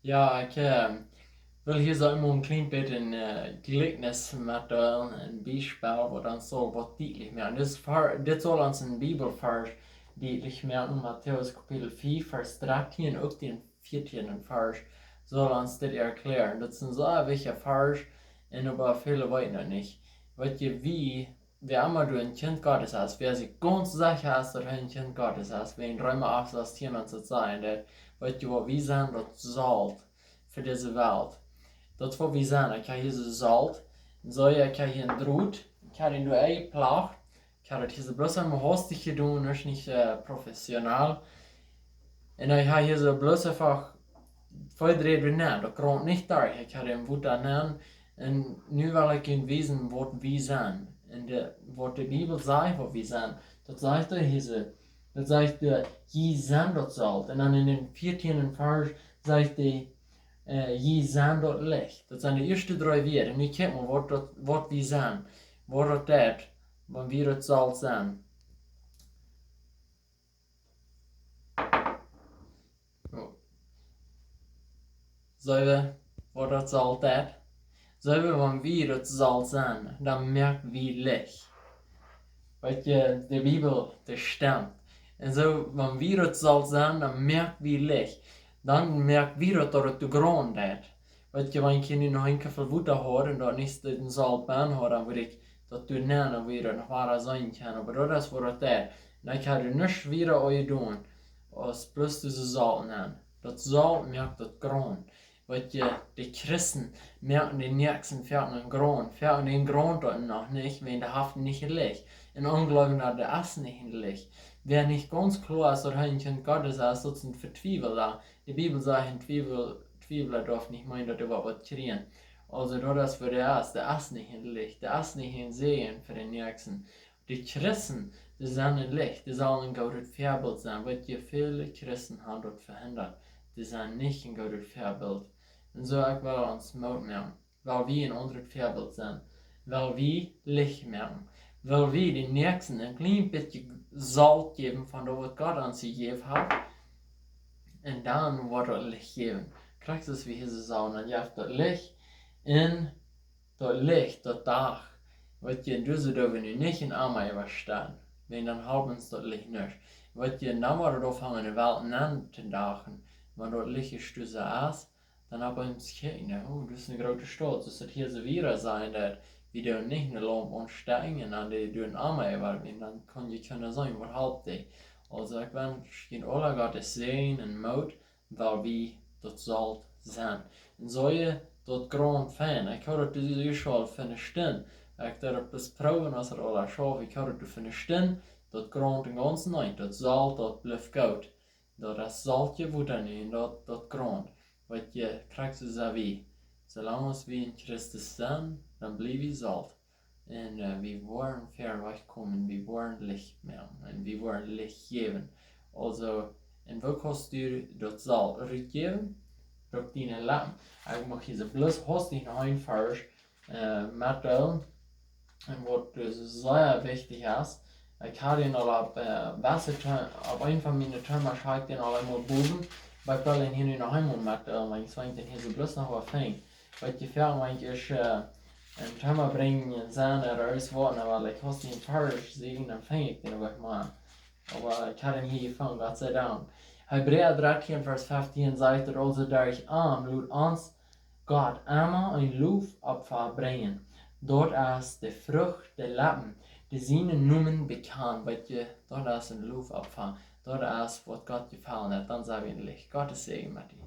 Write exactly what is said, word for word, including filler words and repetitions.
Jo, ekj äh, well hia soo mau een kjlien bät een äh, Jlikjnis met äh, een Biespel, waut ons saul waut dietlich moaken. Dit, ver, dit saul ons een Bibelvarsch dietlich moaken, Matäus Kapitel fief, Varsch dartieen, uk dän vieetienden Varsch, saul ons dit erkjlären. Daut es een sea wichtja Varsch un oba väle weeten daut nich. Weetst du, wie wäa emma doa een Kjint Gottes es, wäa sikj gaunz secha es, daut hee een Kjint Gottes es, wäajen Reema acht, Varsch tieen ons daut sajcht, daut, weetst du waut, wie sent daut Solt fa dise Welt. Daut es waut wie sent. Ekj hab hia soo Solt, un soo, ekj hab hia een Drot, ekj hab dän doa enjeplajcht, ekj hab daut hia soo bloos emol haustich jedonen, daut es nich äh, professionell. Un ekj hab hia soo bloos eefach veedreit doa nenn, daut Graunt nich doa, ekj hab dän Wota nenn. Un nu well ekj junt wiesen waut wie sent. Un de, waut de Bibel sajcht waut wie sent. Daut sajcht doa hia soo, daut sajcht doa, jie sent daut Solt. Un dan en dän vieetienden Varsch sajcht hee, äh, jie sent daut Licht. Daut sent de ieeschte dree Wieed. Un nu kjikj mau waut daut, waut wie sent. Waut daut deit, wan wie daut Solt sent. Oh. Secha, waut daut Solt deit. Secha, wan wie daut Solt sent, dan moak wie Licht. Weetst du, de Bibel, dee stemt. Un soo, wan wie daut Solt sent, dan moak wie Licht. Dan moak wie daut, daut et de Graunt deit. Weetst du, wan ekj hia nu noch een Koffel Wota haud un daut nich dän Solt benn haud, dan wudd ekj daut doa nenn, dan wudd ekj daut noch wada seenen kjennen. Oba daut es waut daut deit. Un ekj hab doa nuscht wieda aun jedonen, aus bloos dise Solt nenn. Daut Solt moakt daut Graunt. Weetst du, de Christen moaken dän Näakjsten foaken een Graunt. Foaken dän Graunt daut noch nich, wäajen dee haft nich Licht. Un Onjleewja, daut es nich een Licht. Wäa nich gaunz kloa es, daut hee een Kjint Gottes es, daut es een Vetwiewelda. De Bibel sajcht, een Twiewel, Twiewla darf nich meenen, daut hee waut kjrieen. Aulsoo, daut es waut hee es. Dee es nich een Licht. Dee es nich een Säajen fa dän Näakjsten. De Christen, dee sent een Licht, dee sellen een goodet Väabilt sennen. Weetst du, väle Christen haben daut vehindat. Dee sent nich een goodet Väabilt. Un soo ekj well ons Moot moaken. Well wie een aundret Väabilt sennen. Well wie Licht moaken. Well wie dän Näakjsten een kjlien bät Solt jäwen von daut waut Gott ons jejäft haft. Un dan woat daut Licht jäwen. Krakjt soo aus wie hia soo sajen, dan jeft daut Licht. Un daut Licht, daut Dach, weetst du, en dise Doag nu nich een Ama äwasteit, wan dan halpt ons daut Licht nuscht. Weetst du, dan woat daut aunfangen de Welt nenn to dachen, wan daut Licht es, dan opp eemol kjikjen, oh, daut es eene groote Staut. Soo aus daut hia soo wia, sent daut, wie doonen nich eene Laump aunstekjen un dan dee doonen Ama äwa, un dan kaun je kjeena seenen, waut halpt dee. Aulsoo, ekj wensch junt aula Gott sienen Säajen un Moot, wiels wie daut Solt sent. Un soo je daut Graunt fein. Ekj hab daut dise Joa aul fa eene Stund. Ekj deed daut bloos proowen, aus daut aula schauft. Ekj hab daut fa eene Stund, daut Graunt dän gaunzen Enj, daut Solt, daut blift goot. Daut es Solt jeworden en daut, daut Graunt. Weetst du, krakjt soo sent wie. Soo lang aus wie en Christus sent, dan bliew wie Solt. Un äh, wie woaren verwoat komen, wie woaren Licht moaken un wie woaren Licht jäwen. Aulsoo, un woo kaust du daut Solt rutjäwen? Bruck diene Leppen. Ekj mucht hia soo bloos haustich noch een Varsch äh, metdeelen. Un waut äh, sea wichtich es, ekj hab dän aul opp, äh, waut ekj, opp eent von miene Themasch hab ekj dän aul eemol bowen, oba ekj well dän hia nu noch eemol metdeelen, wiels ekj dän hia soo bloos noch waut finj. Weetst du, foaken, wan ekj äh, een Thema brinj, een Senn, ooda irjent waut, dan well ekj haustich een Varsch seenen, dan finj ekj dän uk mau. Oba ekj hab dän hia jefungen, Gott sei Dank. Hebräa dartieen, Varsch feftieen sajcht daut: Aulsoo derch am lot ons Gott emma een Loffopfa brinjen. Daut es de Frucht de Leppen, dee sienen Nomen bekjanen. Weetst du, daut es een Loffopfa. Daut es waut Gott jefaulen haft. Dan sent wie en Licht. Gott siene Säajen met die.